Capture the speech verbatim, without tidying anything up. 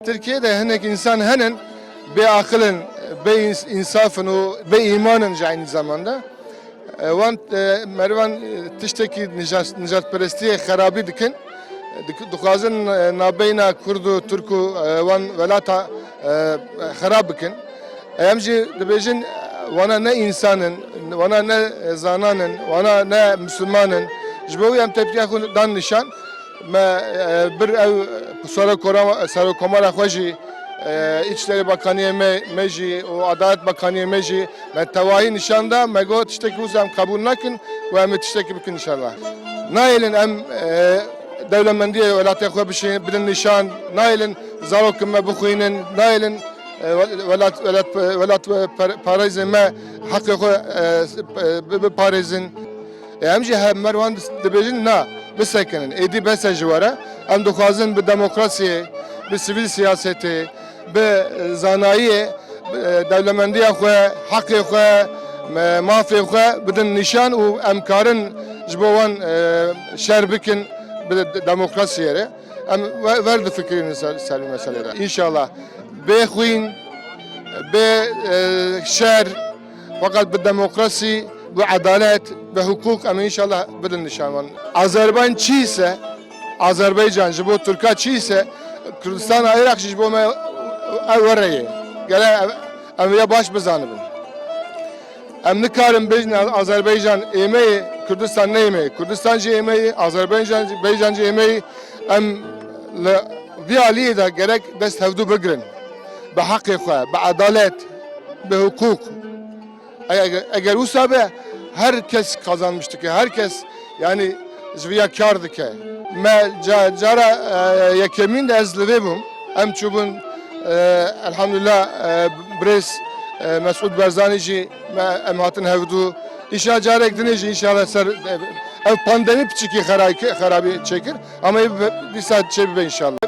Tirkiyeyê de hinek însan henin, bê aqil in, bê îns-, însaf in û bê îman in ji eynî zamanda. E, wan, e, merivan, e, tiştekî nijat-, nijadperestiyê xerabî dikin. Dik-, dixwazin, e, nabeyna Kurd û Tirk û, e, wan welata, e, xerab bikin. Em jî dibêjin, wana ne însan in, wana ne zanan in, wana ne misilman in. Ji bo wî em tepkiya xwe dan nîşan. Me, e, bir ew serokora-, serokkomara xwe jî, e, Îçişlerê Bakaniyê me, me jî û Adalet Bakaniyê me jî me tevahî nîşan da. Me got tiştekî wisa em qebûl nakin û em ê tiştekî bikin înşallah. Nayêlin em, e, dewlemendiyê welatê xwe bişî-, bidin nîşan, nayêlin zarokên me bixwînin, nayêlin, e, we-, welat, welat, welat, e, per-, parêzên me heqê xwe, e, s-, e, bi-, biparêzin. E, em jî her merwan dis-, dibêjin, na, bisekinin. Êdî bes e ji we re. Em dixwazin bi demokrasiyê, bi sivîl siyasetê, bi, e, zanayiyê, e, dewlemendiya xwe, heqê xwe, me-, mafê xwe bidin nîşan û em karin ji bo wan, e, şer bikin bi de-, demokrasiyê re. Em we-, ver difikirînin ser, ser vî meselê de. Înşallah bê xwîn, bê, e, şer, feqet bi demokrasî, bi edalet, bi hiqûq em ê înşallah bidin nîşan wan. Azerbaycan çi ise, Azerbaycan ji bo Tirka çi ise, Kurdistana Iraq jî ji bo me ew were ye. Gere ev, em ya baş bizanibin. Em nikarin bêjin Azerbaycan ê me ye, Kurdistan ne yê me ye. Kurdistan jî ê me ye, Azerbaycan jî, Baycan jî ê me ye. Em li vî aliyê de gerek dest hevdû bigirin. Bi heqê xwe, bi edalet, bi hiqûq. Eger, eger wisa be, her kes kazanmiş dike, her kes, yani, ji vî ya kar dike. Me ca-, cara, e, yekemîn de ez li vê bûm. Em çûbûn, e, elhamdülillah, e, birêz, e, Mesûd Barzanî jî me, em hatin hevdû. Înşallah carek dinê jî înşallah ser, e, ev pandemî piçikî xera-, xerabî çêkir. Ama ev dîsa çêbibe înşallah.